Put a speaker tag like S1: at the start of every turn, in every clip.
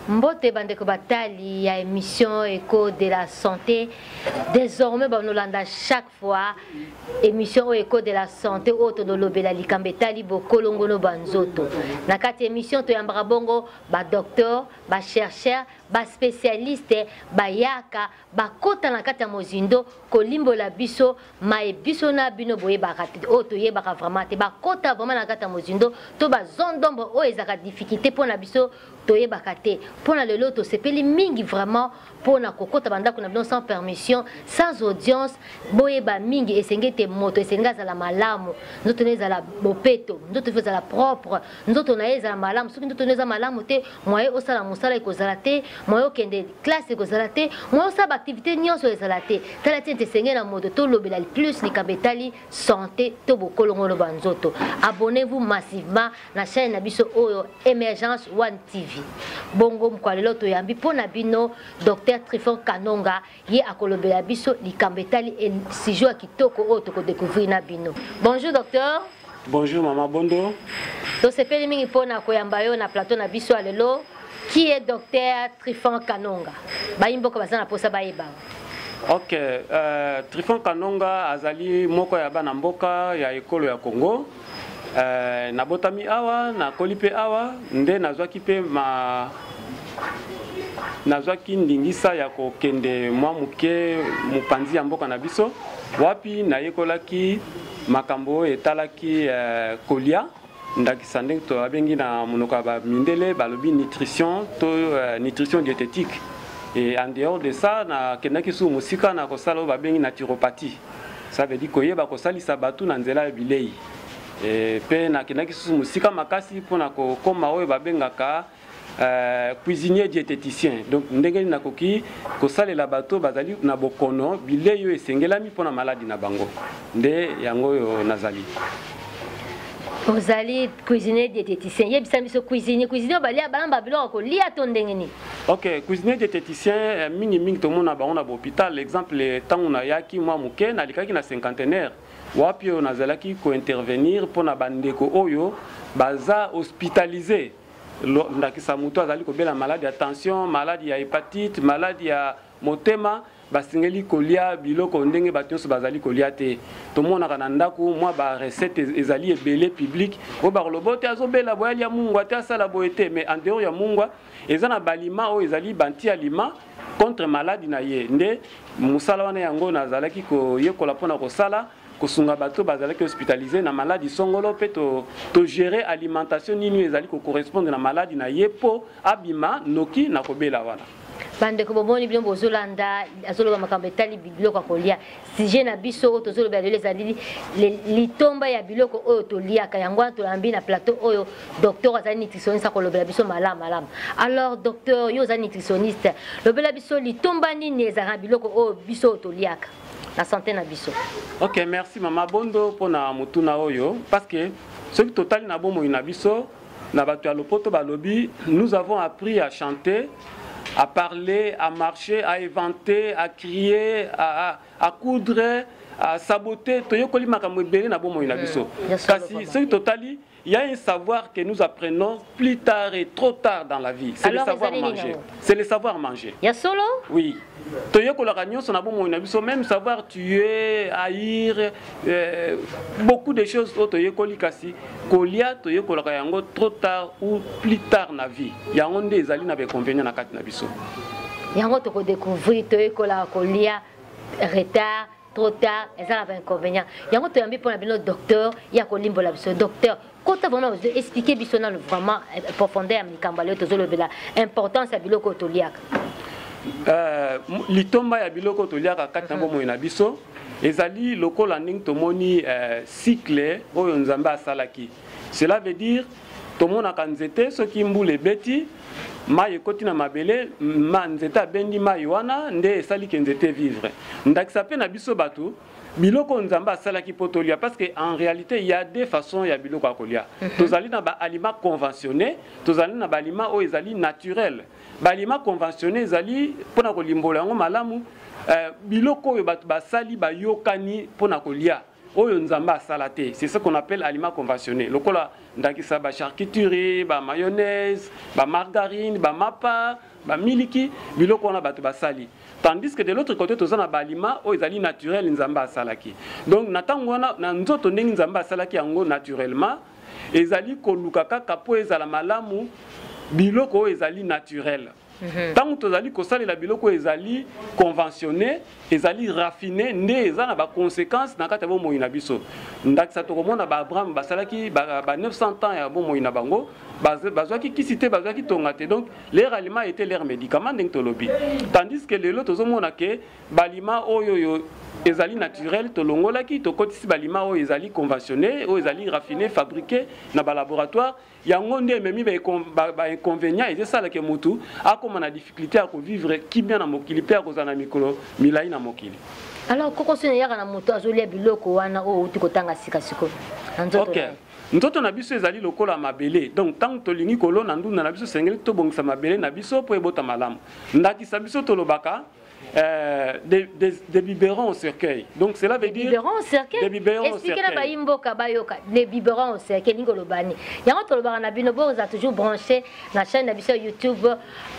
S1: Mbote bandeko batali ya émission Echo de la santé. Désormais banolanda chaque fois émission oyo Echo de la santé oyo tolobela likambo etali bokolongono ba nzoto. Na kati émission toyambaka bongo ba docteur, ba chercheur, ba spécialiste bayaka bakota na kati ya mozindo kolimbola biso maye biso na bino boyebaka te, oyo toyebaka vraiment te. Bakota vraiment na kati ya mozindo to ba zone d'ombre oyo ezalaka difficulté mpona biso toyebaka te. Mpona lelo tosepeli mingi vraiment mpona kokota bandako na bino sans permission, sans audience. Boyeba mingi esengeli te moto esengeli azala malamu, nzoto na ye ezala bopeto, nzoto ifo ezala propre, nzoto na ye ezala malamu. Soki nzoto na ye eza malamu te, moyen osala mosala ekozala te, moyen okende classe ekozala te, moyen osala baactivité nyonso ezala te. Tala ti ete esengeli na moto tolobela plus likambo etali santé to bokolongono ba nzoto. Abonnez-vous massivement na chaîne na biso oyo Emergence One TV. Bongo mokwa lelo toyambi mpo na bino Dr Trifon Kanonga, ye akolobela biso likambo etali sujet ya kitoko oyo tokodécouvrir na bino. Bonjour docteur.
S2: Bonjour Mama Bondo.
S1: Tosepeli mingi mpona koyamba yo na plateau na biso ya lelo. Qui est docteur Trifon Kanonga? Bayi mboka baza na posa bayeba.
S2: Ok, Trifon Kanonga azali moko ya bana mboka ya ekolo ya Congo. Nabotami awa, nakoli mpe awa, nde nazwaki mpe ma nazwaki ndingisa ya kokende mwa moke mopanzi ya mboka na biso, wapi nayekolaki makambo oyo etalaki kolia, ndakisa ndenge toabengi na monoko ya bamindele balobi nutrition to nutrition diététique. Et en dehors de ça, nakendaki su mosika na kosala oyo babengi naturopathie. Ça veut dire koyeba kosalisa bato na nzela ya bilei. Mpe nakendaki susu mosika makasi mpona kokóma oyo babengaka cuisinier diététicien. Donc ndenge nini nakoki kosalela bato bazali na bokono bilei oyo esengelami mpona maladi na bango. Nde yango oyo nazali.
S1: Ozali cuisinier diététicien. Yebisa biso cuisinier. Cuisinier balia balamba biloko kolia to ndenge nini?
S2: Ok, cuisinier diététicien, mingi mingi tomona bango na bahôpital. Exemple, ntango nayaki mwa moke, nalikaki na Cinquantenaire, wapi oyo nazalaki kointervenir mpona bandeko oyo baza hospitalisé. Ndakisa moto azali kobela maladi ya tension, maladi ya hépatite, maladi ya motema, basengeli kolia biloko ndenge bato nyonso bazali kolia te. Tomonaka na ndako mwa barecette ezali ebele publique oyo bakoloba te azobela boye alia mungwa te, asala boye te. Mais en dehors ya mungwa, eza na balima oyo ezali banti aliment contre maladi na ye. Nde mosala wana yango nazalaki koyekola mpona kosala kosunga bato bazalaki hospitalisé na maladi songolo, mpe togérer alimentation nini oyo ezali kocorrespondre na maladi na ye mpo abima noki na kobela wana.
S1: Bandeko, bomoni bino bozolanda, azoloba makambo etali biloko ya kolia. Sujet na biso oyo tozoloba lelo ezali litomba ya biloko oyo toliaka. Yango wana toyambi na plateau oyo docteur azali nutritionniste, akolobela biso malamu malamu. Alors docteur, yo ozali nutritionniste, lobela biso litomba nini ezalaka na biloko oyo biso oyo toliaka na santé na biso.
S2: Ok, merci Mama Bondo mpona motuna oyo, parce que soki totali na bomoi na biso, na bato ya lopoto balobi nous avons appris à chanter, à parler, à marcher, à inventer, à crier, à coudre, à saboter. Toyekoli makambo ebele na bomoi na biso. Kasi soki totali, il y a un savoir que nous apprenons plus tard et trop tard dans la vie. C'est le savoir manger. C'est le savoir manger.
S1: Ya solo?
S2: Oui. Toyekolaka nyonso na bomoi na biso, même savoir tuer, haïr, beaucoup de choses oyo toyekoli, kasi kolia toyekolaka yango trop tard ou plus tard na vie. Yango nde ezali na bainconvénient na kati na biso.
S1: Yango tokodécouvrir toyekolaka kolia retard, trop tard, eza na bainconvénient. Yango toyambi mpona bino docteur ya kolimbola biso. Docteur, kota vraiment expliquer biso nano vraiment profondeur ya likambo lelo tozolobela, importance ya biloko oyo toliaka.
S2: Litomba ya biloko oyo toliaka kati na bomoi na biso ezali lokola ndenge tomoni cycle oyo Nzambe asalaki. Cela veut dire tomonaka nzete, soki mbula ebeti, mai ekoti na mabele, ma nzete abendi mai wana, nde esaliki nzete vivre. Ndakisa mpe na biso bato, biloko Nzambe asalaki mpo tolia, parce que en réalité il y a deux façons ya biloko ya kolia. Tozali na baaliment conventionné, tozali na baaliment oyo ezali naturel. Baaliment conventionné ezali, mpona kolimbola yango malamu, biloko oyo bato basali, bayokani mpona kolia. Oyo Nzambe asala te, c'est ce qu'on appelle aliment conventionné. Lokola ndakisa bacharcuterie, bamayonnaise, bamargarine, bamapa, bamiliki, biloko wana bato basali. Tandis que de l'autre côté, toza na baaliment oyo ezali naturel, Nzambe asalaki. Donc na ntango wana, na nzoto, ndenge Nzambe asalaki yango naturellement, ezali koluka kaka mpo ezala malamu biloko oyo ezali naturel. Ntango tozali kosalela biloko oyo ezali conventionné, ezali raffiné, nde eza na baconséquence na kati ya bomoi na biso. Ndakisa, tokomona baAbraham basalaki ba 900 ans ya bomoi na bango, bazwaki kisi te, bazwaki tonga te. Donc leur aliment était leur médicament, ndenge tolobi. Tandis que lelo tozomona ke baaliment oyo oyo ezali naturel, tolongolaki, tokotisi baaliment oyo ezali conventionné, oyo ezali raffiné, fabriqué na balaboratoire. Yango nde ememi bainconvénient, ezosalaka motu akóma na difficulté ya kovivre kimia na mokili mpe akozala na mikolo milai na mokili.
S1: Alors kokoso eyaka na moto azolia biloko wana oyo outi kotanga sika sikoyo na nzoto na ye?
S2: Nzoto na biso ezali lokola mabele. Donc ntango tolingi kolona ndunda na biso, esengeli tobongisa mabele na biso mpo ebota malamu. Ndakisa, biso tolobaka des biberons au cercueil. Donc cela veut dire
S1: biberon au cercueil.
S2: Des biberons au
S1: Explique na
S2: cercueil.
S1: Bayimboka bayoka, les biberons au cercueil, elingi koloba nini? Yango tolobaka na bino, boza toujours branché na chaîne na biso ya YouTube,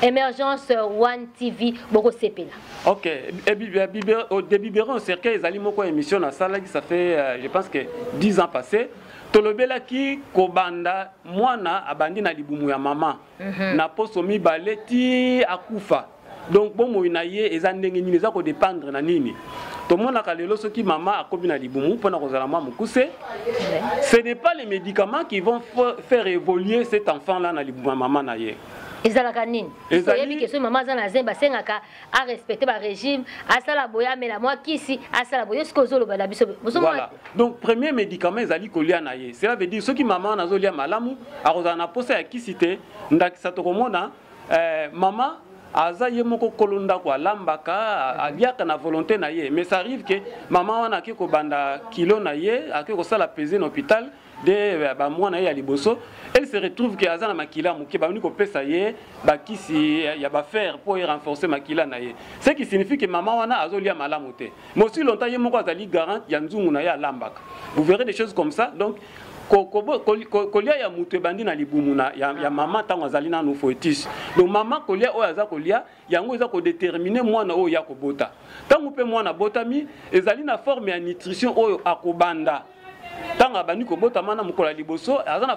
S1: Émergence One TV, bokosepela.
S2: Ok, et des biberons au cercueil, ezali moko émission nasalaki, ça fait je pense que 10 ans passés. Tolobelaki kobanda mwana abandi na libumu ya mama na poso mibale ti akufa. Donc bomoi na ye eza ndenge nini, eza kodépendre na nini? Tomonaka lelo, soki mama akomi na libumu, mpona kozala mwa mokuse, ce n'est pas les médicaments qui vont faire évoluer cet enfant là na libumu ya mama na ye.
S1: Ezalaka nini? Oyebi ke soki mama aza na zemi, basengaka arespecte barégime, asala boye, amela mwa kisi, asala boye. Soki ozoloba na biso.
S2: Voilà, donc premier médicament ezali kolia na ye. Cela veut dire soki mama wana azolia malamu, akozala na posa ya kisi te. Ndakisa, tokomona mama aza ye moko kolo ndako, alambaka, aliaka na volonté na ye. Mais ça arrive ke mama wana ake kobanda kilo na ye, ake kosala pesée na hôpital de bamwana ye ya liboso, elle se retrouve ke aza na makila moke. Babandi kopesa ye bakisi ya bafer mpo e renforcer makila na ye. Ce qui signifie que mama wana azolia malamu te. Mais aussi longtemps ye moko azali garante ya nzungu na ye, alambaka. Vous verrez des choses comme ça. Donc kolia ya moto ebandi na libumu na ya mama, ntango azali nanu foetus. Donc mama, kolia oyo aza kolia, yango eza kodétermine mwana oyo ya kobota. Ntango mpe mwana abotami, ezali na forme ya nutrition oyo akobanda. Ntango abandi kobotama na mokolo ya liboso, aza na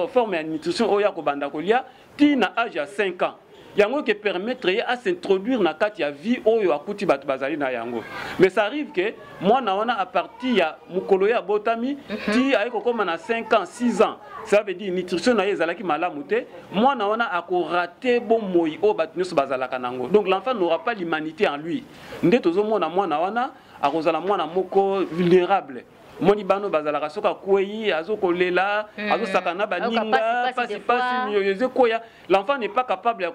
S2: forme ya nutrition oyo akobanda kolia ti na age ya 5 ans. Yango ke permettre ye as'introduire na kati ya vie oyo akuti bato bazali na yango. Mais ça arrive ke mwana wana, à partir ya mokolo ye abotami ti aye kokóma na 5 ans, 6 ans, ça veut dire nutrition na ye ezalaki malamu te. Mwana wana akorater bomoi oyo bato nyonso bazalaka nango. Donc l'enfant n'aura pas l'humanité en lui. Nde tozomona mwana wana akozala mwana moko vulnérable. Moni bano bazalaka, soki akwei, azokolela, azosaka na baninga, pasi pasi, miyoyo ezokwea. L'enfant n'est pas capable ya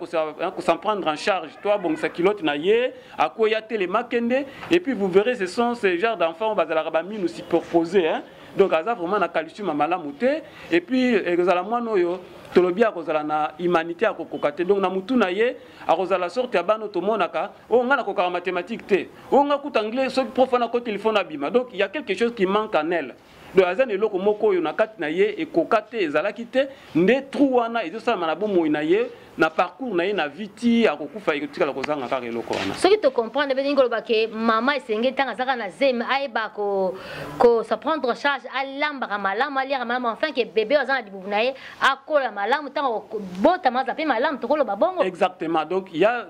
S2: s'en prendre en charge to abongisa culotte na ye. Akwei, atelema, kende. Et puis vous verrez, ce sont ces genres d'enfants bazalaka baminu superposé, hein? Donc aza vraiment na calcium ya malamu te. Et puis ekozala mwana oyo tolobi akozala na humanité, akokoka te. Donc na mutu na ye akozala sorte ya bana tomonaka oyo: "Nga nakokaka mathématique te, oyo nga kuta anglais, soki prof wana koti, il faut nabima." Donc il y a quelque chose qui manque en elle. Donc aza na eloko moko oyo na kati na ye ekoka te, ezalaki te. Nde trou wana ezosalama na bomoi na ye, na parcours na ye na vie, ti akokufa, ekotikala kozanga kaka eloko wana.
S1: Soki tocomprendre mpe ndenge koloba ke mama esengeli, ntango azaka na zemi, ayeba ko se prendre charge, alambaka malamu, aliaka malamu, enfin ke bébé oyo aza na libumu na ye akola malamu, ntango botama aza mpe malamu, tokoloba bongo?
S2: Exactement. Donc il y a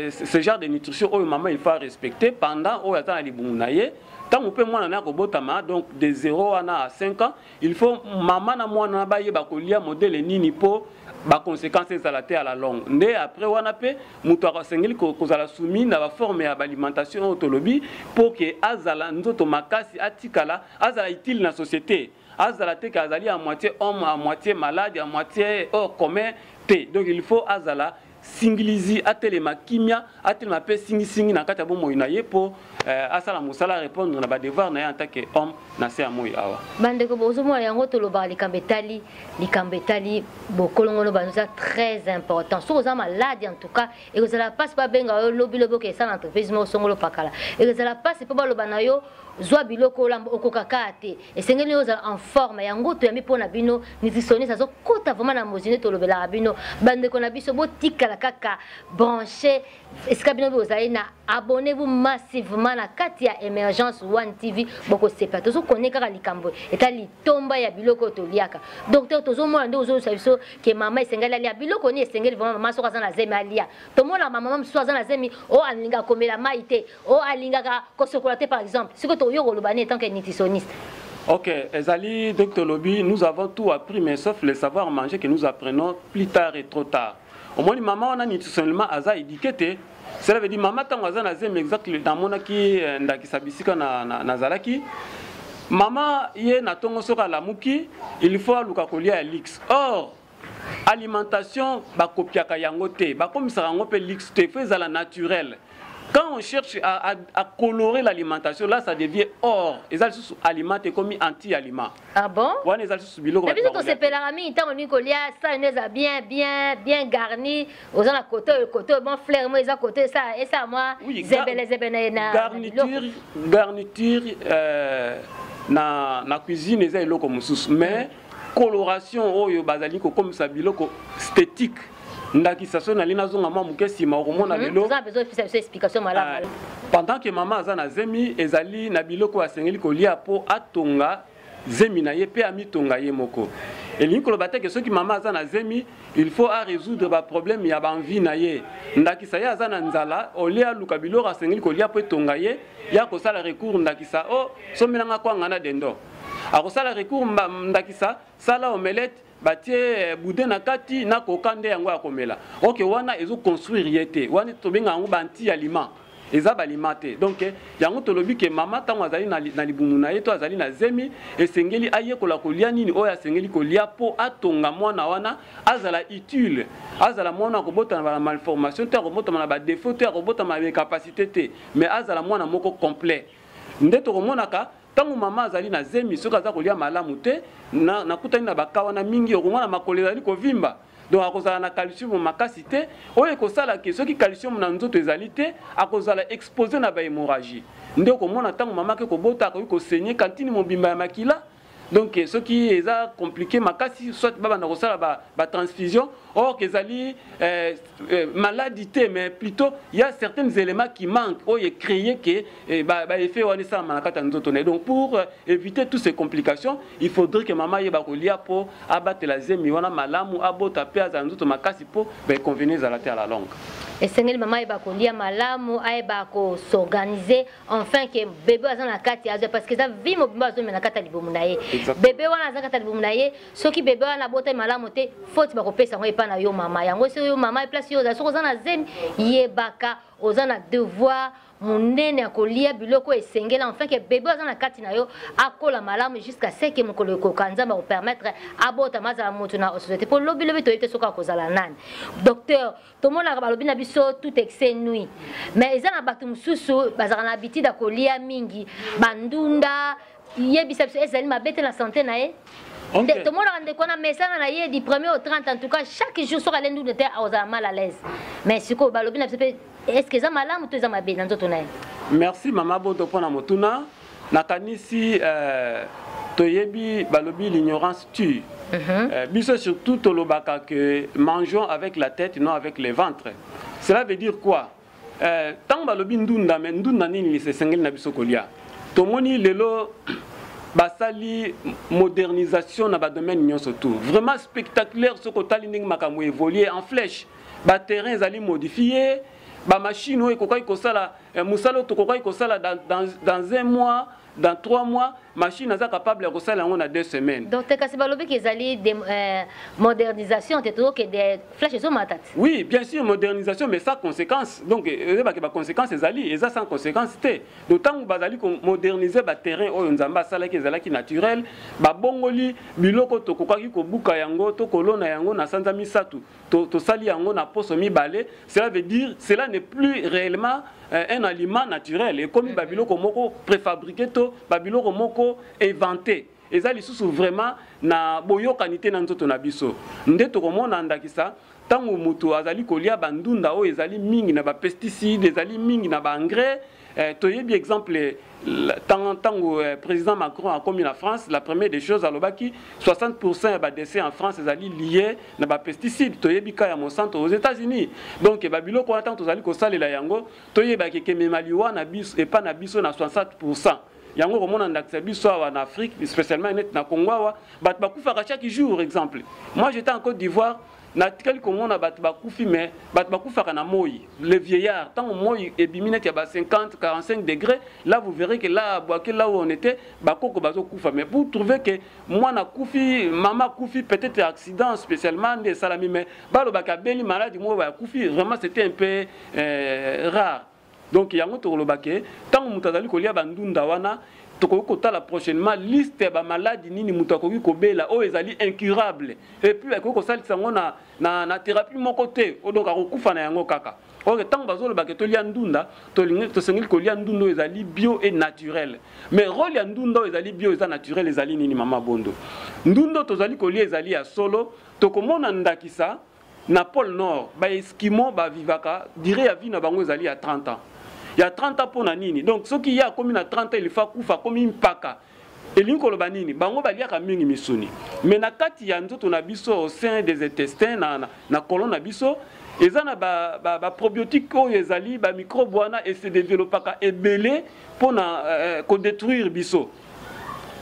S2: ce genre de nutrition oyo mama il faut respecter pendant oyo aza na libumu na ye. Ntango mpe mwana na ye akobotama, donc de 0 wana à 5 ans, il faut mama na mwana na bayeba kolia modèle nini mpo baconséquence ezala te à la longue. Nde après wana mpe moto asengeli kozala soumis na baforme ya baalimentation oyo tolobi mpo ke azala nzoto makasi, atikala azala utile na société, azala te ke azali à moitié homme, à moitié malade, à moitié hors commun te. Donc il faut azala singilizi, atelema kimia, atelema mpe singisingi na kati ya bomoi na ye mpo asala mosala, répondre na badevoir na ye en tant que homme na se ya moi awa.
S1: Bandeko, bozomona yango, tolobaka likambo etali bokolongono banzo, eza très important. Soki oza malade, en tout cas ekozala mpasi babenga yo lobilobi oke esala entreprise moko songolo pakala. Ekozala mpasi mpo baloba na yo zwa biloko olamba, okoka kaka te. Esengeli ozala en forme. Yango toyambi mpo na bino nutritionniste, azokota vraiment na mozindo. Tolobelaka bino, bandeko na biso, botikala kaka branché esika bino bozali na. Abonnez-vous massivement na kati ya Émergence One TV, bokosepela. Tozokone kaka likambo eta litomba ya biloko oyo toliaka. Docteur, tozomona nde ozolusa biso ke mama esengeli alia biloko nini. Esengeli vraiment mama soki aza na zemi alia? Tomona bamama mosusu aza na zemi oyo alingaka komela mai te, oyo alingaka kosokola te, par exemple. Sikoyo toyo koloba nini en tant que nutritionniste?
S2: Ok, ezali docteur Lobi, nous avons tout appris, mais sauf le savoir manger que nous apprenons plus tard et trop tard. Omoni, mama wana nutritionnellement aza éduqué te. Cela veut dire mama ntango aza na zemi, exact, namonaki ndakisa bisika nazalaki, mama ye na ntongo soki alamuki, il faut aluka kolia ya luxe. Or alimentation bakopiaka yango te, bakomisaka yango mpe luxe te, il faut ezala naturel. Quand on cherche à colorer l'alimentation, là ça devient or eza lisusu aliment te, ekomi anti-aliment.
S1: Ah bon?
S2: Wana eza lisusu biloko
S1: Na biso tosepelaka mingi ntango olingi kolia sani eza bien bien bien garni, oza na kote oyo, kote oyo, bon fleur mo eza kote, esa mwa zebele zebele na
S2: Garniture na cuisine eza eloko mosusu, mais coloration oyo bazali kokomisa biloko esthétique, ndakisa so nali nazonga mwa moke nsima, okomona lelo pendant que mama aza na zemi, ezali na biloko oyo asengeli kolia mpo atonga zemi na ye mpe amitonga ye moko. Elingi koloba te ke soki mama aza na zemi, il faut arésoudre baproblème ya baenvie na ye. Ndakisa, ye aza na nzala, olie aluka biloko asengeli kolia mpo etonga ye, ya kosala recours, ndakisa o somelanga kwanga na dendo, akosala recours, ndakisa sala omelette, batie boudin na kati na koka, nde yango akomela. Ok, wana ezoconstruire ye te. Wana tobenga yango baanti aliment, eza baliment te. Donc yango tolobi ke mama ntango azali na libumu na ye to azali na zemi, esengeli ayekola kolia nini oyo asengeli kolia mpo atonga mwana wana, azala utile, azala mwana akobotama na malformation te, akobotama na badéfaut te, akobotama na incapacité te, mais azala mwana moko complet. Nde tokomonaka ntango mama azali na zemi, soki aza kolia malamu te, nakutani na baka wana mingi, okomona makolo ezali kovimba. Donc akozala na calcium makasi te, oyo ekosala ke soki calcium na nzoto ezali te, akozala exposé na bahémorragie. Nde okomona ntango mama ake kobota, akoki kosaigner kantine mobimba ya makila. Donc soki eza compliqué makasi, soit babanda kosala batransfusion ba. Or ezali maladie te, mais plutôt il y a certains éléments qui manquent oyo ecréer ke baeffet wana esalama na kati ya nzoto na ye. Donc pour éviter toutes ces complications, il faudrait que mama ayeba kolia mpo abatela zemi wana malamu, abota mpe azala nzoto makasi, mpo bainconvénient ezala te à la longue.
S1: Esengeli mama ayeba kolia malamu, ayeba kos'organiser enfin ke bébé aza na kati azwa, parce que eza vie mobimba azomela na kati ya libumu na ye. Bébé wana aza kati ya libumu na ye, soki bébé wana abotami malamu te, faute bakopesa yango epai na yo mama. Yango soki yo mama, place yo ozala, soki oza na zemi, yebaka oza na devoir monene ya kolia biloko esengeli enfin ke bébé aza na kati na yo akola malamu jusqu'à ce que mokolo ekoka Nzambe akopermettre abotama, azala moto na société, mpo lobilobi toyebi te soki akozala nani. Docteur, tomonaka balobi na biso tout excès nuit, mais eza na bato mosusu bazalaka na habitude ya kolia mingi bandunda. Yebisa biso, ezali mabe te na santé na ye? Tomonaka ndeko wana mesana na ye du premier au 30, en tout cas chaque jour soki ale ndunda te, akozala mal à l'aise. Mais sikoyo balobi na biso mpe, est ce que eza malamu to eza mabe na nzoto na ye?
S2: Merci mama Boto mpona motuna. Nakanisi toyebi balobi l'ignorance tue. Biso surtout tolobaka que mangeons avec la tête, non avec le ventre. Cela veut dire quoi? Ntango balobi ndunda, mais ndunda nini esengeli na biso kolia? Tomoni lelo basali modernisation na badomaine nyonso, tout vraiment spectaculaire. Soki otali ndenge makambo évolue en flèche, baterrain ezali modifié, bamachine oyo ekokaki kosala mosala oyo tokokaki kosala dans un mois, dans 3 mois. Machine aza capable ya kosala yango na 2 semaines.
S1: Donc te, kasi balobi ke ezali modernisation te, tozokende flèche ezomata te.
S2: Oui, bien sûr, modernisation, mais sans conséquence. Donc oyebaki baconséquence ezali, eza sans conséquence te. Donc ntango bazali komoderniser baterrain oyo Nzambe asalaki ezalaki naturel, babongoli biloko tokokaki kobuka yango to kolona yango na sanza 3, tosali yango na poso 2. Cela veut dire cela n'est plus réellement un aliment naturel. Ekomi babiloko moko préfabriqué to babiloko moko inventé, eza lisusu vraiment na boyokani te na nzoto na biso. Nde tokomona ndakisa, ntango moto azali kolia bandunda oyo ezali mingi na bapesticide, ezali mingi na baengrais. Toyebi exemple, ntango président Macron akomi na France, la première des choses alobaki 60 ya badécès en France ezali lié na bapesticide. Toyebi ka ya Monsanto aux États-Unis. Donc babiloko wana, ntango tozali kosalela yango, toyebaki ekemema liwa na biso, epa na biso na 60. Yango komona ndakisa, biso awa na Afrique, spécialement neti na Congo awa, bato bakufaka chaque jour. Exemple, moi j'étais en Côte d'Ivoire, natikali komona bato bakufi, mais bato bakufaka na moi, le vieillard. Ntango moi ebimi neti ya ba 50 45 degrés, là vous verrez que là, Bouaké, là où on était, bakoko bazokufa. Mais pour trouver que mwana akufi, mama akufi, peut-être accident spécialement nde esalami, mais balobaka abeli maladi moko bakufi, vraiment c'était un peu rare. Donc yango tokoloba ke ntango moto azali kolia bandunda wana, tokoki kotala prochainement liste ya bamaladi nini moto akoki kobela oyo ezali incurable, et puis akoki kosalisa yango na thérapie moko te, donc akokufa na yango kaka. Ok, ntango bazolobaka tolia ndunda, tosengeli kolia ndunda oyo ezali bio et naturel. Mais rôle ya ndunda oyo ezali bio, eza naturel, ezali nini, mama Bondo? Ndunda oyo tozali kolia ezali ya solo. Tokomona ndakisa na pôle Nord, baeskimo bavivaka, durée ya vie na bango ezali ya 30 ans, ya 30 ans. Mpo na nini? Donc soki ye akomi na 30 ans, il faut akufa, akomi mpaka. Elingi koloba nini? Bango baliaka mingi misuni, mais na kati ya nzoto na biso, au sein des intestins, na colon na biso, eza na baprobiotique ba oyo ezali bamicrobe wana ese développaka ebele mpona kodétruire biso,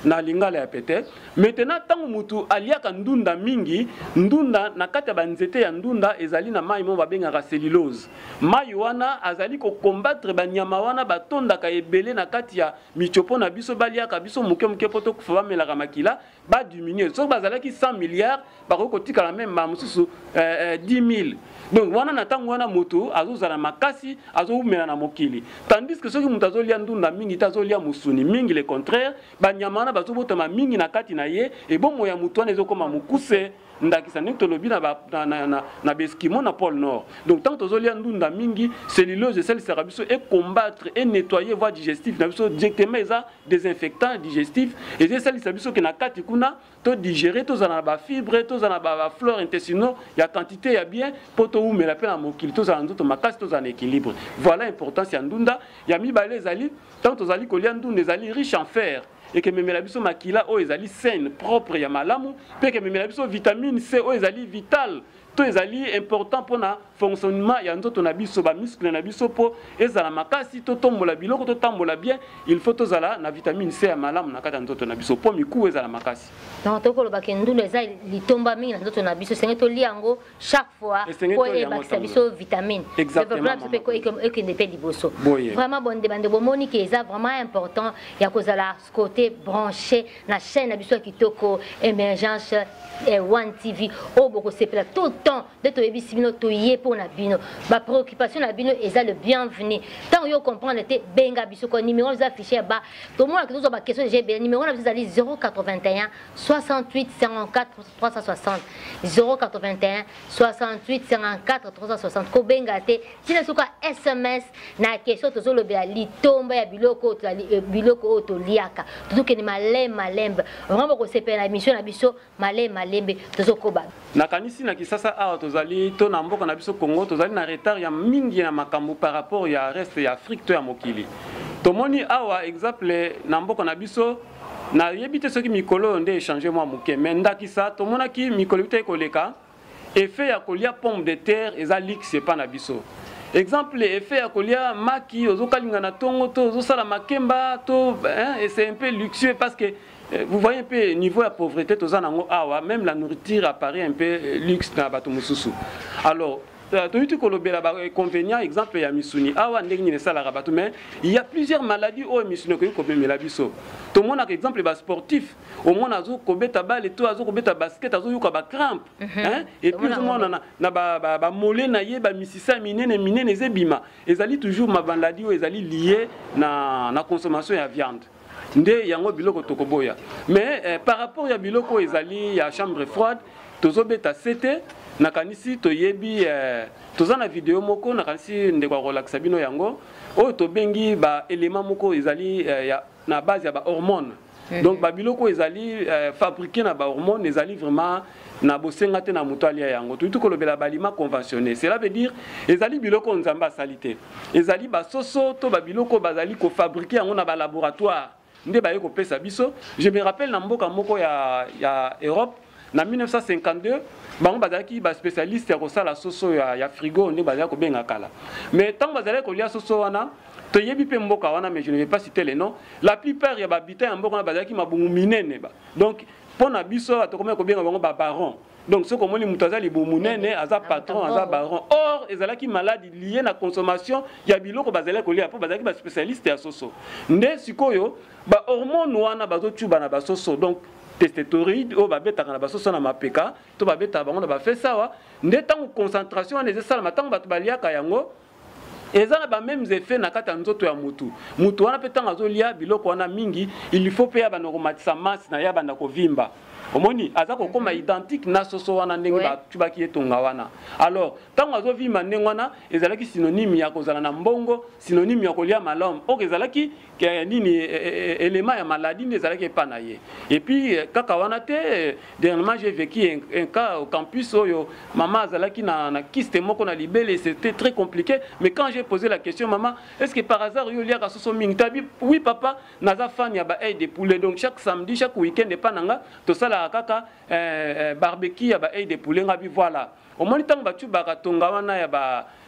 S2: na lingala ya pete. Maintenant, ntango mutu aliaka ndunda mingi, ndunda, na kati ya banzete ya ndunda ezali na mai moko babengaka cellulose. Mai wana azali kocombattre banyama wana batondaka ebele na kati ya mitiopo na biso, baliaka biso moke moke mpo tokufa, bamelaka makila, badiminuer. Soki bazalaki 100 milliards, bakoki kotikala même mosusu 10 000. Donc wana na ntango wana moto azozala makasi, azowumela na mokili. Tandis que soki moto azolia ndunda mingi te, azolia mosuni mingi, le contraire, banyama wana bazobotama mingi na kati na ye, ebongo ya moto wana ezokóma mokuse. Ndakisa ndenge tolobi na baeskimo na pôle Nord. Donc ntango tozolia ndunda mingi, cellulose esalisaka biso ecombattre, enettoyer voie digestive na biso directement. Eza désinfectant digestif, eza esalisa biso ke na kati kuna todigérer, tozala na bafibre, tozala na baflore intestinaux ya quantité ya bien, mpo towumela mpe na mokili, tozala nzoto makasi, tozala na équilibre. Voilà importance ya ndunda. Ya mibale ezali, ntango tozali kolia ndunda, ezali riche en fer, ekememela biso makila oyo ezali saine, propre, ya malamu, mpe ekememela biso vitamine C oyo ezali vital to ezali important mpona fonctionnement ya nzoto na biso, bamuscle na biso, mpo ezala makasi, totombola biloko, totambola bien. Il faut tozala na vitamine C ya malamu na kati ya nzoto na biso mpo mikuwa ezala makasi.
S1: Donc tokolobaka ndunda eza litomba mingi na nzoto na biso, esengeli tolia yango chaque fois po ebakisa biso vitamine, développement biso mpe ekende mpe liboso. Vraiment, bonde bande bomoni ke eza vraiment important ya kozala côté branché na chaîne na biso ya kitoko, Émergence One TV, oyo bokosepela tout le temps. Nde toyebisi bino, toye mpo na bino, bapréoccupation na bino eza le bienvenu. Ntango yo comprendre te, benga biso ko numéro eza affiché ya ba tomonaka, tozwa baquestion déjà ebele. Numéro na biso ezali 081 68 54 360, 081 68 54 360. Kobenga te, ntina soka SMS na question. Tozolobela litomba ya biloko, biloko oyo toliaka. Tozokende malembe malembe, vraiment bokosepela na émission na biso. Malembe malembe tozokoba.
S2: Nakanisi na Kisasa awa tozali to na mboka na biso Congo, tozali na retard ya mingi na makambo par rapport ya reste ya Afrique to ya mokili. Tomoni awa exemple na mboka na biso, nayebi te soki mikolo oyo nde échange mwa moke, mais ndakisa tomonaki mikolo bitaki koleka, effet ya kolia pomme de terre eza luxe epa na biso. Exemple, effet ya kolia maki ozokalinga na ntongo to ozosala makemba to, hein, et c'est un peu luxueux parce que vous voyez un peu niveau ya pauvreté toza nango awa, même la nourriture apparaît un peu luxe na bato mosusu. Alors Toyuti kolobela bainconvénient, exemple ya misuni awa, ndenge nini esalaka bato, mais il y a plusieurs maladies oyo misuni ekoki komemela biso. Tomonaka exemple basportif, omona azokobeta balle to azokobeta basket, azoyoka bacrampe, hein? Et puis ozomona na bamollets na ye bamisisa minene minene ezebima. Ezali toujours mamaladi oyo ezali lié na consommation ya viande. Nde yango biloko tokoboya. Mais par rapport ya biloko oyo ezali ya chambre froide, tozobeta sete. Nakanisi toyebi, toza na video moko, nakanisi ndeko akolakisa bino yango, oyo tobengi baélément moko ezali na base ya bahormone. Donc babiloko oyo ezali fabriqué na bahormone ezali vraiment na bosenga te na moto alia yango. Toyuti kolobela baaliment conventionné, cela veut dire ezali biloko oyo Nzambe asali te, ezali basoso to babiloko oyo bazali kofabriquer yango na balaboratoire nde baye kopesa biso. Je me rappelle, na mboka moko ya Europe, na 1952, bango bazalaki baspécialiste ya kosala soso ya frigo, nde bazalaki kobenga kala. Mais ntango bazalaki kolia soso wana, toyebi mpe mboka wana, mais je ne vais pas citer les noms, la plupart ya bahabitant ya mboka wana bazalaki mabumu minene ba. Donc mpo na biso tokomi kobenga bango babaron. Donc soki omoni moto aza libumu monene, aza patron, aza baron. Or ezalaki maladi lié na consommation ya biloko bazalaki kolia, mpo bazalaki baspécialiste ya soso. Nde sikoyo bahormone wana bazotuba na basoso, donc testostérone oyo babetaka na basoso na mapeka to babetaka bango na bafesses awa, nde ntango concentration wana ezosalama, ntango bato baliaka yango, eza na bamêmes effet na kati ya nzoto ya mutu. Mutu wana mpe, ntango azolia biloko wana mingi, il faut mpe ya banda komatisa masse na ye, abanda kovimba. Omoni, aza kokóma identique na soso wana ndenge batubaki ye tonga wana. Alors ntango azovimba ndenge wana, ezalaki synonyme ya kozala na mbongo, synonyme ya kolia malamu. Oyo ezalaki nini? Élément ya maladie nde ezalaki epa na ye. Et puis kaka wana te, dernièrement j'ai vécu un cas au campus oyo mama azalaki na kyste moko na libele. C'était très compliqué, mais quand j'ai posé la question: «Maman, est-ce que par hasard yo oliaka soso mingi?» Tabi: «Oui papa, naza fan ya ba aile de poulet. Donc chaque samedi, chaque week-end, epa na nga tosalaka kaka barbecue ya ba aile de poulet.» Ngabi: «Voilà.» Omoni, ntango batubaka tonga wana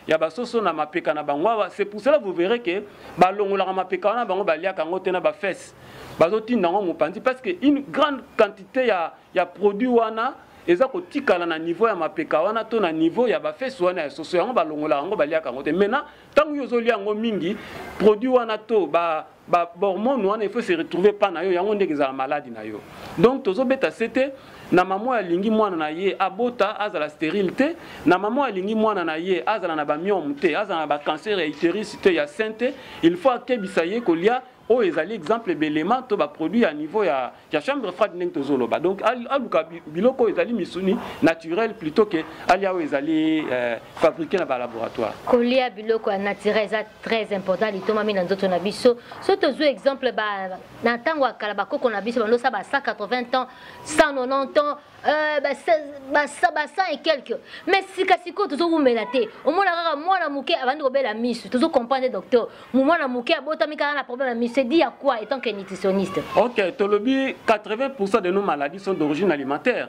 S2: ya basoso na mapeka na bango awa, c'est pour cela vous verrez que balongolaka mapeka wana, bango baliaka yango te, na bafesses bazotinda yango mopanzi, parce que une grande quantité ya produit wana eza kotikala na niveau ya mapeka wana to na niveau ya bafesses wana ya soso. Yango balongolaka yango, baliaka yango te. Maintenant, ntango yo ozolia yango mingi, produit wana to ba bahormone wana, il faut se retrouver pa na yo, yango ndenge ezala maladi na yo. Donc tozobeta sete na mama oyo alingi mwana na ye abota azala stérile te, na mama oyo alingi mwana na ye azala na bamyome te, azala na bacancer ya utérus te, ya sein te, il faut akebisa ye kolia oyo ezali exemple belema to baproduit ya niveau ya chambre froide ndenge tozoloba. Donc aluka biloko oyo ezali misuni naturel plutôt que alia oyo ezali fabriqué na balaboratoire.
S1: Kolia biloko ya naturel eza très important, litomami na nzoto na biso. So tozwi exemple na ntango ya kala, bakoko na biso bandosala ba 180 ans, 190 ans, ba 100 et quelque. Mais sika sikoyo tozowumela te. Omona kaka mwana moke abandi kobela misu. Tozocomprendre, docteur, mwana moke abotami kaka na problème ya misu, c'est dû à quoi, étant que nutritionniste?
S2: Ok, tolobi 80% de nos maladies sont d'origine alimentaire,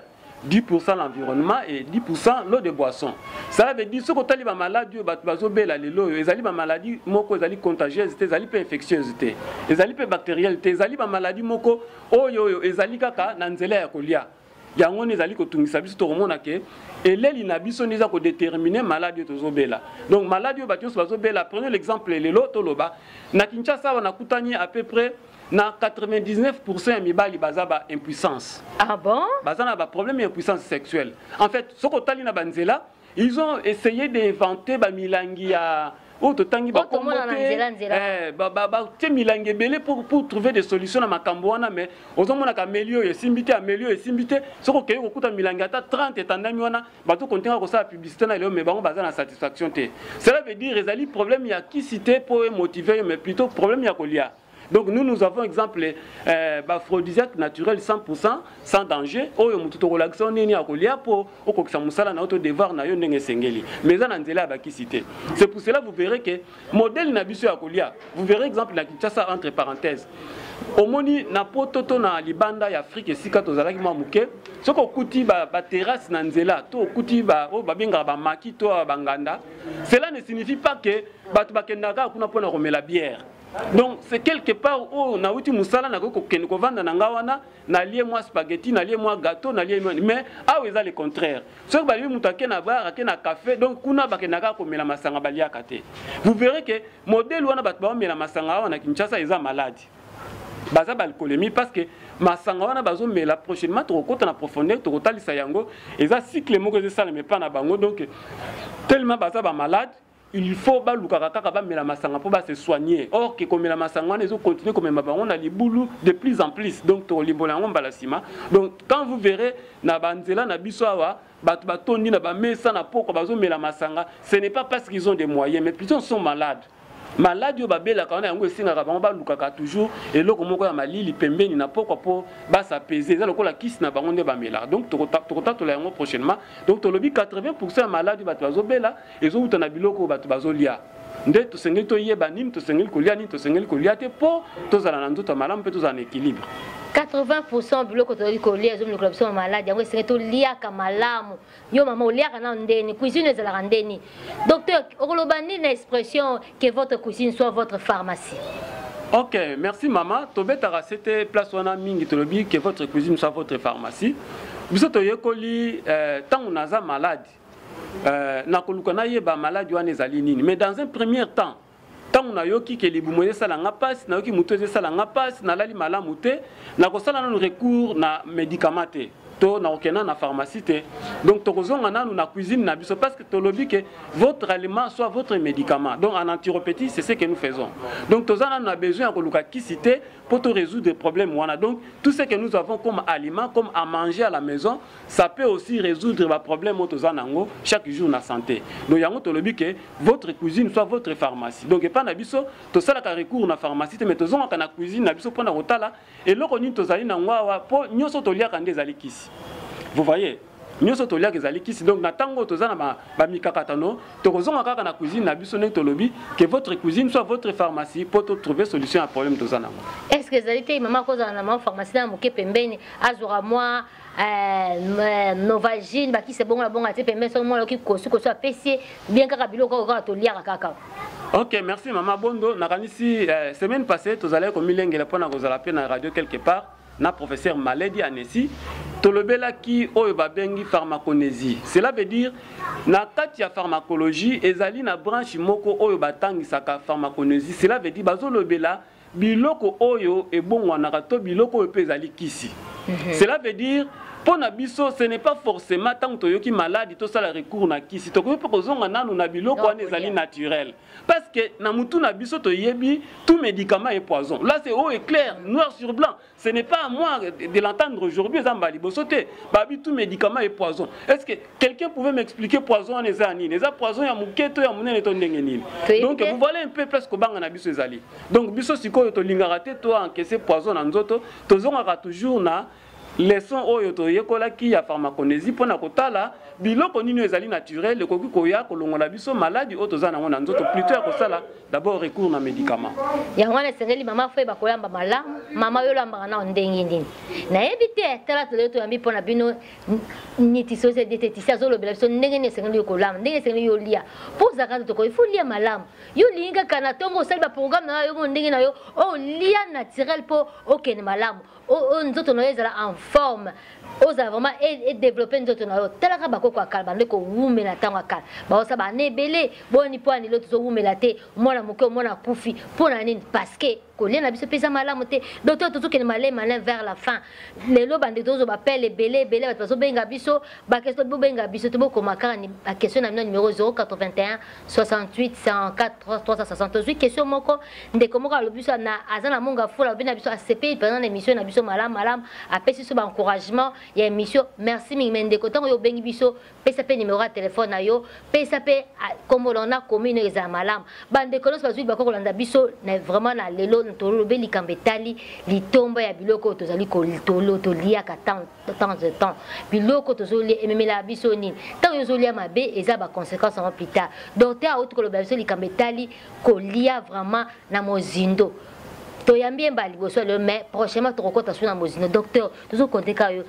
S2: 10% l'environnement et 10% l'eau de boisson. Ça veut dire, soki otali bamaladi oyo bato bazobela lelo oyo, ezali bamaladi moko ezali contagieuse te, ezali mpe infectieuse te, ezali mpe bactérielle te, ezali bamaladi moko oyo ezali kaka na nzela ya kolia. Yango nde ezali kotungisa biso. Tokomona ke eleli na biso nde eza kodéterminer maladi oyo tozobela. Donc maladi oyo bato nyonso bazobela, prenez l'exemple, lelo toloba na Kinshasa awa, nakutani à peu près na 99% ya mibali baza ba impuissance.
S1: Ah bon?
S2: Baza na baproblème ya impuissance sexuelle. En fait, soki otali na banzela, ils ont essayé d'inventer bamilangi ya oyo totangi bakombo te, batie milangi ebele pour trouver des solutions na makambo wana. Mais ozomonaka ameli oyo esimbi te, ameli oyo esimbi te. Soki okei kokuta milangi ata 30 etandami wana, bato kontinga kosala publicité na lelo, mais bango baza na satisfaction te. Cela veut dire ezali problème ya kisi te mpo emotiver yo, mais plutôt problème ya kolia. Donc nous, nous avons exemple aphrodisiaque naturel 100% sans danger, oyo motu tokolakisa nini ya kolia mpo okokisa mosala na yo to devoir na yo ndenge esengeli, mais eza na nzela ya bakisi te. C'est pour cela vous verrez que modèle na biso ya kolia, vous verrez exemple na Kinshasa, entre parenthèses, omoni na poto to na libanda ya Afrique esika tozalaki mwa moke, soki okuti baterrasse ba na nzela to okuti oyo babengaka bamaki to banganda, cela ne signifie pas que bato bakendaka kaka kuna mpona komela bière. Donc c'est quelque part oyo nauti mosala, nakoki kokende kovanda na nga wana, nalie mwa spaghetti, nalie mwa gâteau, nalie mwa. Mais awa eza le contraire. Soki balobi moto ake na bar, ake na café, donc kuna bakendaka komela masanga, baliaka te. Vous verrez que modèle wana, bato baomela masanga awa na Kinshasa eza maladi, baza baalcoolémie, parce que masanga wana bazomela, prochainement tokokota na profondeur, tokotalisa yango, eza cycle moko ezosalama epa na bango. Donc tellement baza bamalade, il faut balukaka kaka bamela masanga mpo base soigner. Or ke komela masanga wana ezocontinue komema bango na libulu de plus en plus. Donc tokolimbola yango mbala nsima. Donc quand vous verrez na banzela na biso awa, bato batondi na bamesa na poko, bazomela masanga, ce n'est pas parce qu'ils ont des moyens, mais plutôt sont malades. Maladi oyo babelaka wana, yango esengaka bango balukaka toujours eloko moko ya malili pembeni na pokwa mpo basapese. Eza lokola kisi na bango nde bamelaka. Donc tokotatola yango prochainement. Donc tolobi 80 ya maladi bato bazobela ezowuta na biloko oyo bato bazolia. Nde tosengeli toyeba nini tosengeli kolia, nini tosengeli kolia te, mpo tozala na nzoto ya malamu mpe tozala na équilibre.
S1: 80 biloko tozali kolia ezomilikola biso na maladi. Yango esengeli toliaka malamu. Yo mama, oliaka nano ndeni? Cuisine ezalaka ndeni? Docteur, okoloba nini na expression "que votre cuisine soit votre pharmacie"?
S2: Ok, merci mama. Tobetaka sete place wana mingi. Tolobi "que votre cuisine soit votre pharmacie". Biso toyekoli, ntango naza malade, nakoluka nayeba maladi wana ezali nini. Mais dans un premier temps, ntango nayoki ke libumu ezosala nga mpasi, nayoki motu ezosala nga mpasi, nalali malamu te, nakosala nanu recours na médicament te to nakokenda na pharmacie te. Donc tokozonga nanu na cuisine na biso, parce que tolobi que votre aliment soit votre médicament. Donc en naturopathie, c'est ce que nous faisons. Donc toza nanu na besoin ya koluka kisi te pour te résoudre problème wana. Donc tout ce que nous avons comme aliment, comme à manger à la maison, ça peut aussi résoudre ba problème oyo toza nango chaque jour na santé. Donc yango tolobi que votre cuisine soit votre pharmacie. Donc epai na biso, tosalaka recours na pharmacie te, mais tozongaka na cuisine na biso mpona kotala eloko nini tozali nango awa, mpo nyonso toliaka nde ezali kisi. Vous voyez, nyonso toliaka ezali kisi. Donc na ntango oyo toza na bamikakatano, tokozonga kaka na cuisine na biso, ndenge tolobi "que votre cuisine soit votre pharmacie", mpo totrouver solution ya problème toza nango.
S1: Est ce que ezali te mama kozala na mwa pharmacie na moke pembeni, azwaka mwa Novalgine, bakisi bongo na bongo, atie pembeni, soki mwana oki kosu kosu, apesi ye bien, kaka biloko oyo kaka toliaka kaka?
S2: Ok, merci mama Bondo. Nakanisi semaine passée tozalaki komilengela mpona kozala mpe na radio quelque part na professeur Maledi Anesi. Tolobelaki oyo babengi pharmacognosie. Cela veut dire, na kati ya pharmacologie, ezali na branche moko oyo batangisaka pharmacognosie. Cela veut dire bazolobela biloko oyo ebongwanaka to biloko oyo mpe ezali kisi. Cela veut dire, mpo na biso, ce n'est pas forcément ntango toyoki maladi tosala recours na kisi. Tokoki mpe kozonga nanu na biloko wana ezali naturel, parce que na mutu na biso toyebi tout médicament est poison. Là, c'est haut et clair, noir sur blanc. Ce n'est pas à moi de l'entendre aujourd'hui. Eza mbala liboso te babi tout médicament est poison. Est-ce que quelqu'un pouvait m'expliquer poison wana eza nini? Eza poison ya moke to ya monene to ndenge nini? Donc vous voilà un peu place kobanga na biso ezali. Donc biso sikoyo tolingaka te to encaisser poison na nzoto. Tozongaka toujours na leçon oyo toyekolaki ya pharmacognosie mpona kotala biloko nini oyo ezali naturel ekoki koya kolongola biso maladi oyo toza nango na nzoto, plutôt ya kosala d'abord recours na médicament.
S1: Yango wana esengeli mama fo yeba koyamba malamu. Mama oyo olambaka nao ndenge nini? Nayebi te. Tala, tolelo toyambi mpo na bino nutritionniste, diététicien, azolobela biso ndenge nini esengeli yo kolamba, ndenge esengeli yo lia mpo ozalaka nzoto. Koyi fo lia malamu. Yo olingi kaka na ntongo osali baprogramme na yo ndenge na yo, olia naturel mpo okende malamu, oyo nzoto na yo ezala en forme, ozala vraiment edéveloppe nzoto na yo. Talaka bakoko ya kala, bande kowumela ntango ya kala, baosala bana ebele. Boni mpo ani lelo tozowumela te? Mwana moke omona akufi, mpo na nini? Parce que kolia na biso mpe eza malamu te. Docteur, tozokende malema malin vers la fin. Lelo bandeko tozozwa bapele ebele ebele, bato bazobenga biso, baquestion. Bobenga biso to bokoma kaka baquestion na bino, numéro 081 68 104 360. Tozwi question moko, ndeko moko alobi biso aza na monga fula. Alobi na biso asepeli mpenza na émission na biso malamu malamu, apesi biso baencouragement ya émission. Merci mingi. Me ndeko, ntango yo obengi biso, pesa mpe numéro ya telefone na yo, pesa mpe kombo na commune, ezala malamu. Bandeko nyonso bazwi bako kolanda biso na vraiment na lelo, tolobi likambo etali litomba ya biloko oyo tozali toliaka temps de temps. Biloko tozolia ememelaka biso nini? Ntango yo ozolia mabe, eza baconséquence yango plus tard. Docteur auti koloba biso likambo etali kolia vraiment na mozindo. Toyambi ye mbala liboso lelo, mais prochainement tokokɔta so na mozindo. Docteur, tozokonte kaka yo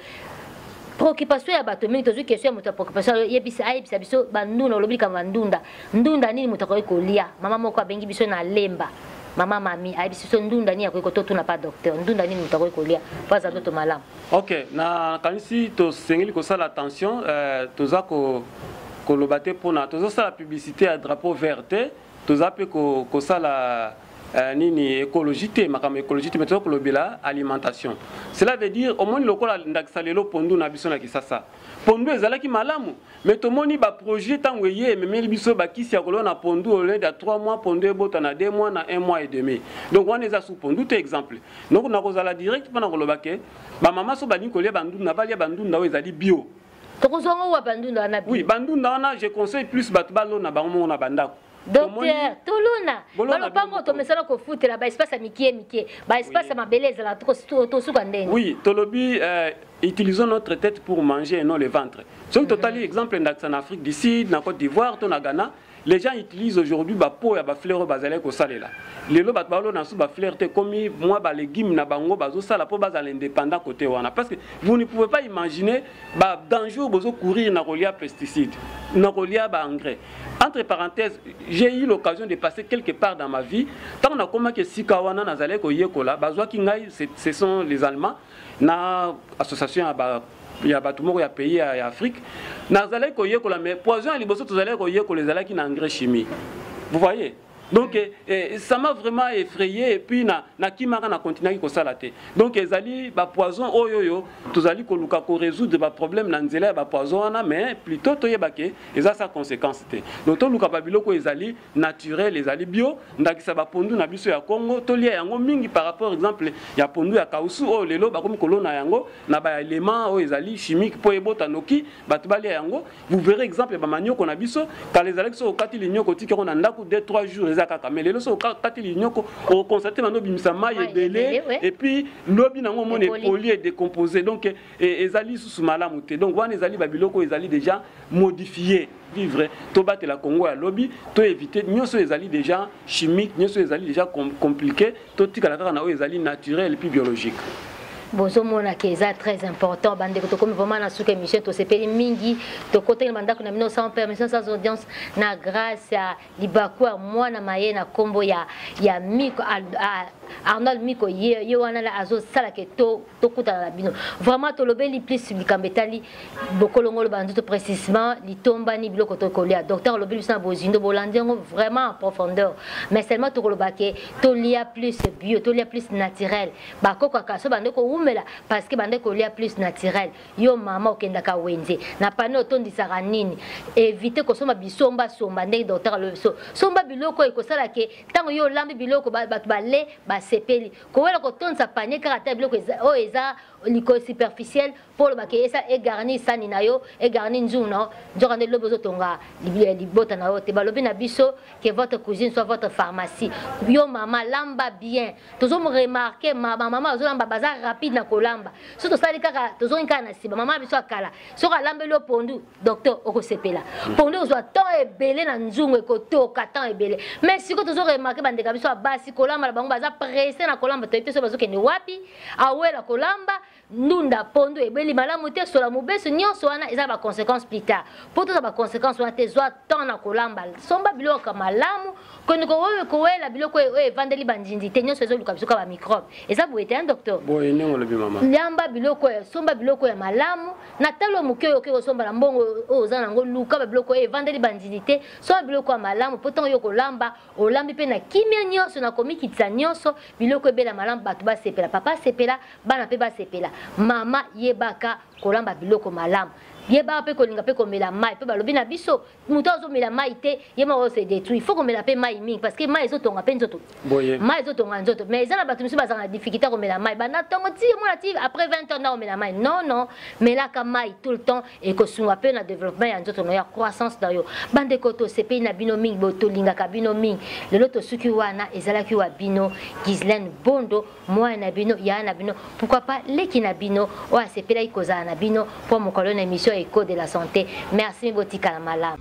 S1: préoccupation ya bato mingi. Tozwi question ya moto ya préoccupation, yebisa, ayebisa biso bandunda. Olobi likambo ya ndunda. Ndunda nini moto akoki kolia? Mama moko abengi biso na Lemba. Mama Mami ayebisi biso ndunda nini akoki kototuna pa docteur, ndunda nini moto akoki kolia mpo aza nzoto malamu.
S2: Ok, nakanisi tosengeli kosala attention, toza koloba te mpona tozosala publicité ya drapeau vert te, toza mpe kosala nini écologie te, makambo écologie te, mais toza kolobela alimentation. Cela veut dire omoni lokola ndakisa lelo pondu na biso na Kisasa, pondu ezalaki malamu, mais tomoni baprojet ntango eye ememeli biso bakisi ya kolona pondu, au lieu ya 3 mois pondu ebota na 2 mois, na 1 mois et demi. Donc wana eza su pondu te, exemple. Donc nakozala direct mpona koloba ke bamama so balingi kolia bandunda, balia bandunda oyo ezali bio.
S1: Tokozwa ngo wa bandunda wana bio?
S2: Oui, bandunda wana je conseille plus bato balona bango moko na bandako.
S1: Docteur, tolona balopango, tomesana kofutela baespace ya mike mike, baespace ya mabele ezala tosuka ndenge.
S2: Oui, tolobi utilisons notre tête pour manger et non le ventre. Soki totali exemple ndakisa na Afrique du Sud, na Côte d'Ivoire to na Ghana, les gens utilisent aujourd'hui bapo ya bafleur oyo bazalaki kosalela. Lelo bato balona su bafleur te, komi mwa balégume na bango bazosala mpo bazala indépendant côté wana, parce que vous ne pouvez pas imaginer badanger oyo bozocourir na kolia pesticide, na kolia baengrais. Entre parenthèses, j'ai eu l'occasion de passer quelque part dans ma vie. Ntango nakomaki esika wana, nazalaki koyekola, bazwaki ngai, ce sont les Allemands na association ya bato moko ya pays ya Afrique. Nazalaki koyekola, mais poison ya liboso tozalaki koyekola ezalaki na engrais chimie, vous voyez. Donc ça m'a vraiment effrayé et puis na nakimaka, na continuaki kosala te. Donc ezali bapoison oyo oyo tozali koluka korésoudre baproblème na nzela ya bapoison wana, mais plutôt toyeba ke eza sa conséquence te. Donc toluka babiloko ezali naturel, ezali bio, ndakisa bapondu na biso ya Congo, tolia yango mingi par rapport exemple ya pondu ya kausu oyo lelo bakomi kolona yango na baélément oyo ezali chimique mpo ebota noki, bato balia yango. Vous verrez exemple bamanioko na biso, kala ezalaki so okati linyoko, otiki yango na ndako 2 3 jours eza kaka, mais lelo so okati linyoko, okonstate bando obimisa mai ebele et puis lobi nango omona epoli, edécomposé. Donc ezali lisusu malamu te. Donc wana ezali babiloko oyo ezali déjà modifié. Vivre, tobatela Congo ya lobi, toévite nyonso ezali déjà chimique, nyonso ezali déjà compliqué, totikala kaka na oyo ezali naturel puis biologique.
S1: Bozomona ke eza très important. Bandeko, tokomi vraiment na suka émission. Tosepeli mingi tokotaki na bandako na bino sans permission, sans audience, na grâce ya libaku ya mwana maye na nkombo ya Miko Arnold Miko. Ye wana la azosalaka tokutana na bino. Vraiment tolobeli plus likambo etali bokolongolo banzoto, précisement litombani biloko tokolia. Docteur olobeli biso na bozindo, bolandi yango vraiment en profondeur, mais seulement tokoloba ke tolia plus bio, tolia plus naturel. Bakokaka so bande kowumela parce que bande kolia plus naturel. Yo mama okendaka wenze na pane, otondisaka nini? Évite kosomba bisombasomba. Ndenge docteur alobi so, somba biloko oyo ekosala ke ntango yo olambi biloko, bato bale basepeli. Kowela kotondisa panier kaka ta biloko oyo eza likolo superficiel mpo olobaka esa egarni sani na yo, egarni nzungu na yo, nzoka nde lobi ozotonga libota na yo te. Balobi na biso que votre cuisine soit votre pharmacie. Yo mama, lamba bien. Tozoremarquer bamama bazolamba, baza rapide na kolamba. So tosali kaka, tozongi kaka na nsima. Mama biso akala, soki alambeli yo pondu, docteur, okosepela. Pondu ozwa temps ebele na nzungu, ekotoka temps ebele. Mais sikoyo tozoremarquer bandeka biso ya basi, kolamba na bango, baza pressé na kolamba. Toyebi te so bazokende wapi. Awela kolamba ndunda, pondu ebeli malamu te, sola mobeso, nyonso wana eza baconséquence plus tard. Mpo toza baconséquence wana te, zwa temps na kolamba, somba biloko malamu, koni kowela biloko oyo evandeli bandindi te. Nyonso ezoluka biso ka bamicrobe. Eza boye te, docteur?
S2: Boye ndenge olobi, mama.
S1: Yamba biloko oyo, somba biloko ya malamu na talo moke oyo okoki kosomba na mbongo oyo oza nango. Luka babiloko oyo evandeli bandindi te, somba biloko ya malamu, mpo ntango yo kolamba, olambi mpe na kimia nyonso, na komikitisa nyonso, biloko ebela malamu, bato basepela, papa asepela, bana mpe basepela. Mama, yebaka kolamba biloko malamu, yebaka mpe kolinga mpe komela mai, mpe balobi na biso moto azomela mai te, ye moko se détruit. Il faut komela mpe mai mingi parce que mai ezotonga mpe nzoto, mai ezotonga nzoto. Mais eza na bato mosusu bazalaka na difficulté ya komela mai banda ntongo ti mona ti après 20 ans na komela mai. Non, non, melaka mai tout le temps, ekosunga mpe na développement ya nzoto na yo, ya croissance na yo. Bandeko, tosepeli na bino mingi, bo tolingaka bino mingi. Lelo tosuki wana. Ezalaki wa bino Ghislaine Bondo, mwana na bino, yaya na bino, pourquoi pas leki na bino, oyo asepelaki kozala na bino mpo mokolo na émission Écho de la santé. Merci, botikala malamu.